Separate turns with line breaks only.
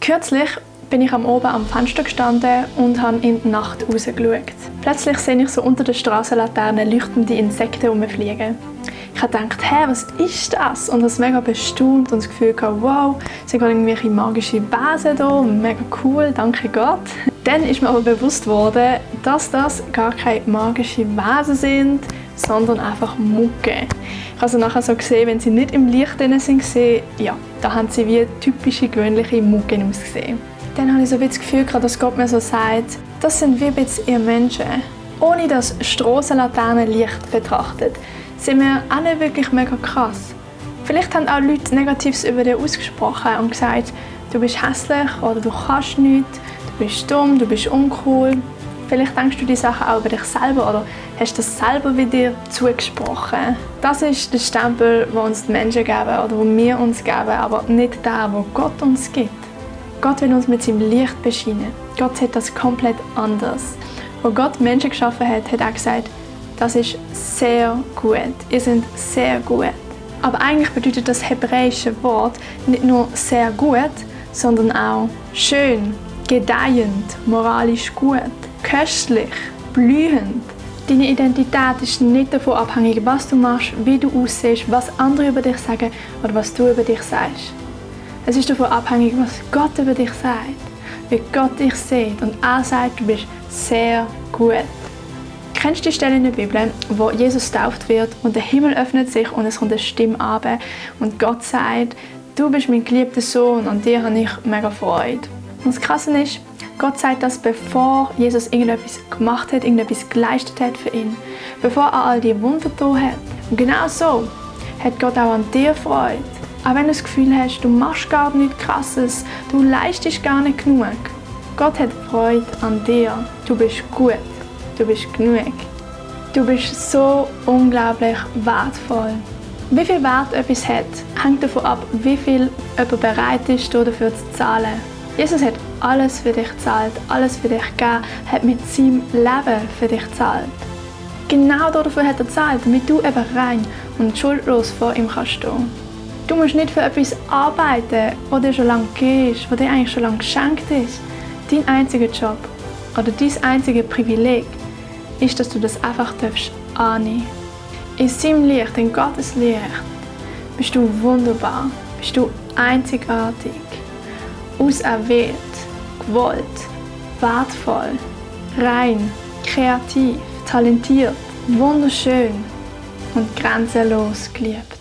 Kürzlich bin ich am Oben am Fenster gestanden und habe in die Nacht rausgeschaut. Plötzlich sehe ich so unter der Strassenlaterne leuchtende Insekten herumfliegen. Ich habe gedacht, hey, was ist das? Und habe mega bestaunt und das Gefühl gehabt, wow, es sind gerade irgendwelche magische Wesen hier, mega cool, danke Gott. Dann ist mir aber bewusst worden, dass das gar keine magischen Wesen sind, sondern einfach Mucke. Ich habe sie nachher so gesehen, wenn sie nicht im Licht drin sind, ja, da haben sie wie typische gewöhnliche Mucken ausgesehen. Dann habe ich so das Gefühl gehabt, dass Gott mir so sagt, das sind wie ein bisschen ihr Menschen. Ohne das Strassenlaternenlicht betrachtet, sind wir auch nicht wirklich mega krass. Vielleicht haben auch Leute Negatives über dich ausgesprochen und gesagt, du bist hässlich oder du kannst nichts, du bist dumm, du bist uncool. Vielleicht denkst du die Sachen auch über dich selber oder hast das selber wie dir zugesprochen. Das ist der Stempel, den uns die Menschen geben oder den wir uns geben, aber nicht der, den Gott uns gibt. Gott will uns mit seinem Licht bescheinen. Gott sieht das komplett anders. Als Gott Menschen geschaffen hat, hat er gesagt, das ist sehr gut. Ihr seid sehr gut. Aber eigentlich bedeutet das hebräische Wort nicht nur sehr gut, sondern auch schön, gedeihend, moralisch gut, köstlich, blühend. Deine Identität ist nicht davon abhängig, was du machst, wie du aussiehst, was andere über dich sagen oder was du über dich sagst. Es ist davon abhängig, was Gott über dich sagt, wie Gott dich sieht und er sagt, du bist sehr gut. Kennst du die Stelle in der Bibel, wo Jesus getauft wird und der Himmel öffnet sich und es kommt eine Stimme runter und Gott sagt, du bist mein geliebter Sohn und dir habe ich mega Freude. Und das Krasse ist, Gott sagt das, bevor Jesus irgendetwas gemacht hat, irgendetwas geleistet hat für ihn, bevor er all die Wunder getan hat. Und genau so hat Gott auch an dir Freude. Auch wenn du das Gefühl hast, du machst gar nichts Krasses, du leistest gar nicht genug. Gott hat Freude an dir. Du bist gut. Du bist genug. Du bist so unglaublich wertvoll. Wie viel Wert etwas hat, hängt davon ab, wie viel jemand bereit ist, dafür zu zahlen. Jesus hat alles für dich gezahlt, alles für dich gegeben, hat mit seinem Leben für dich gezahlt. Genau dafür hat er gezahlt, damit du eben rein und schuldlos vor ihm kannst stehen. Du musst nicht für etwas arbeiten, das dir schon lange gegeben ist, das dir eigentlich schon lange geschenkt ist. Dein einziger Job oder dein einziges Privileg ist, dass du das einfach annehmen darfst. In seinem Licht, in Gottes Licht, bist du wunderbar, bist du einzigartig, auserwählt, gewollt, wertvoll, rein, kreativ, talentiert, wunderschön und grenzenlos geliebt.